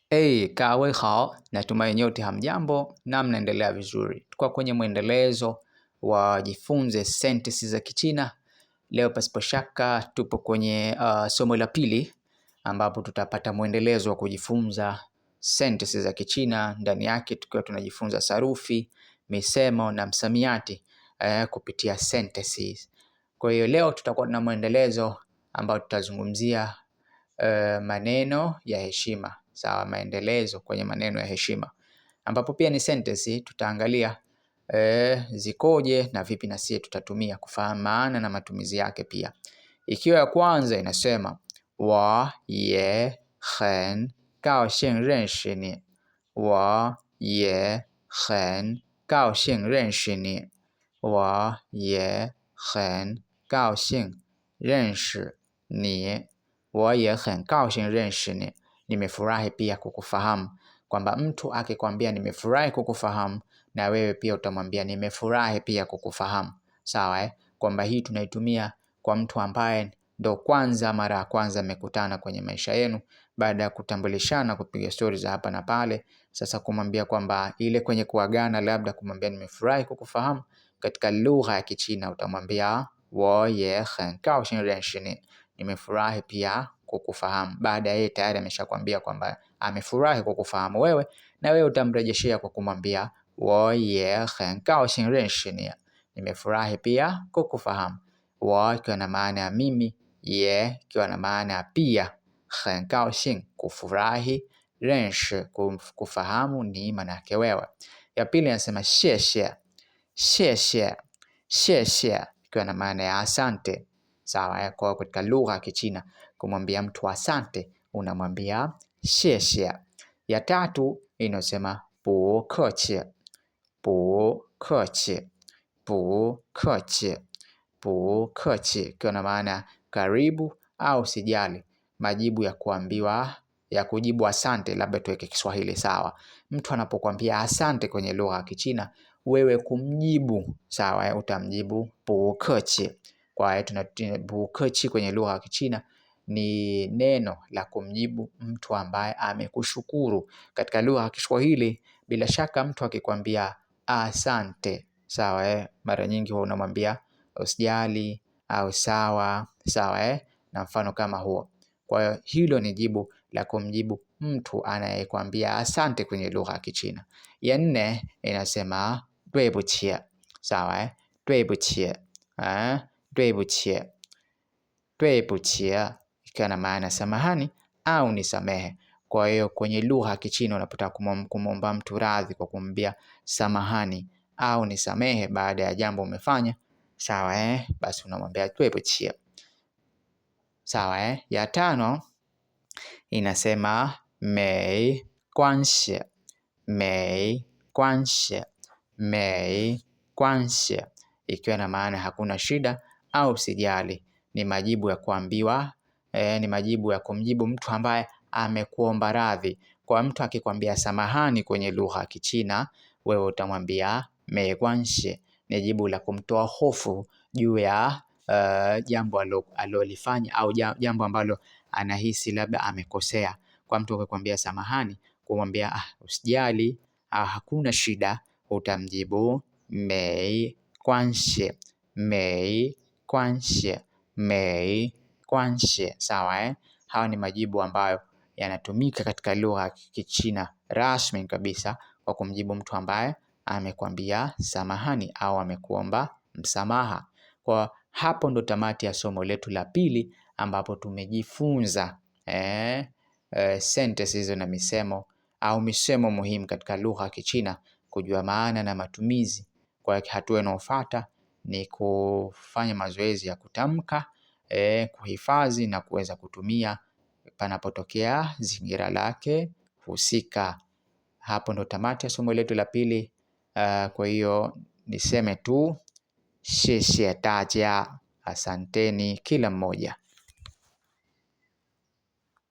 Hey, kawe hao, natumai nyote hamjambo na mnaendelea vizuri. Tuko kwenye mwendelezo wa jifunze sentensi za Kichina. Leo pasipo shaka tupo kwenye somo la pili ambapo tutapata mwendelezo wa kujifunza sentensi za Kichina, ndani yake tukiwa tunajifunza sarufi, misemo na msamiati kupitia sentences. Kwa hiyo leo tutakuwa tuna mwendelezo ambao tutazungumzia maneno ya heshima sawa, maendelezo kwenye maneno ya heshima, ambapo pia ni sentensi tutaangalia zikoje na vipi na sie tutatumia kufahamu maana na matumizi yake pia. Ikiwa ya kwanza inasema wa ye hen gao xing ren shi ni, wa ye hen gao xing ren shi ni, wa ye hen gao xing ren shi ni, wo ye hen gao xing ren shi ni, nimefurahi pia kukufahamu. Kwamba mtu akikwambia nimefurahi kukufahamu, na wewe pia utamwambia nimefurahi pia kukufahamu. Sawa eh? Kwamba hii tunaitumia kwa mtu ambaye ndo kwanza mara ya kwanza mmekutana kwenye maisha yenu, baada ya kutambulishana, kupiga stori za hapa na pale, sasa kumwambia kwamba ile kwenye kuagana, labda kumwambia nimefurahi kukufahamu, katika lugha ya Kichina utamwambia wo ye hen gao xing ren shi ni, nimefurahi pia kukufahamu. Baada ya yeye tayari ameshakwambia kwamba amefurahi kukufahamu wewe, na wewe utamrejeshea kwa kumwambia wo ye hen gao xing ren shi ni, nimefurahi pia kukufahamu. Wo ikiwa na maana ya mimi, ye ikiwa na maana ya pia, hen gao xing kufurahi, ren shi kufahamu ni maana yake wewe. Ya pili anasema xie xie, xie xie, xie xie ikiwa na maana ya asante. Sawa, kwa katika lugha ya Kichina kumwambia mtu asante unamwambia xie xie. Ya tatu inasema bu keqi, bu keqi, bu keqi, bu keqi ikiwa na maana karibu au sijali. Majibu ya kuambiwa ya kujibu asante, labda tuweke Kiswahili sawa. Mtu anapokuambia asante kwenye lugha ya Kichina, wewe kumjibu sawa, utamjibu bu keqi. Kwa hiyo tuna bu keqi kwenye lugha ya Kichina ni neno la kumjibu mtu ambaye amekushukuru. Katika lugha ya Kiswahili bila shaka mtu akikwambia asante, sawa eh, mara nyingi huwa unamwambia usijali au sawa sawa eh, na mfano kama huo. Kwa hiyo hilo ni jibu la kumjibu mtu anayekwambia asante kwenye lugha ya Kichina. Ya nne inasema duibuqi, sawa eh, duibuqi, eh, duibuqi, duibuqi ikiwa na maana samahani au nisamehe. Kwa hiyo kwenye lugha ya Kichina unapotaka kumwomba mtu radhi kwa kumwambia samahani au nisamehe baada ya jambo umefanya, sawa eh, basi unamwambia duibuqi. Sawa eh. Ya tano inasema mei guanxi, mei guanxi, mei guanxi, ikiwa na maana hakuna shida au usijali. Ni majibu ya kuambiwa ni majibu ya kumjibu mtu ambaye amekuomba radhi. Kwa mtu akikwambia samahani kwenye lugha ya Kichina, wewe utamwambia mei guanxi. Ni jibu la kumtoa hofu juu ya jambo alilolifanya au jambo ambalo anahisi labda amekosea. Kwa mtu akikwambia samahani, kumwambia ah, usijali, ah, hakuna shida, utamjibu mei guanxi, mei guanxi, mei guanxi. Sawa eh? Hawa ni majibu ambayo yanatumika katika lugha ya Kichina rasmi kabisa kwa kumjibu mtu ambaye amekwambia samahani au amekuomba msamaha. Kwa hapo ndo tamati ya somo letu la pili ambapo tumejifunza sentences hizo na misemo au misemo muhimu katika lugha ya Kichina, kujua maana na matumizi. Kwa hatua inayofuata ni kufanya mazoezi ya kutamka, kuhifadhi na kuweza kutumia panapotokea zingira lake husika. Hapo ndo tamati ya somo letu la pili. Kwa hiyo niseme tu 谢谢大家，asanteni kila mmoja.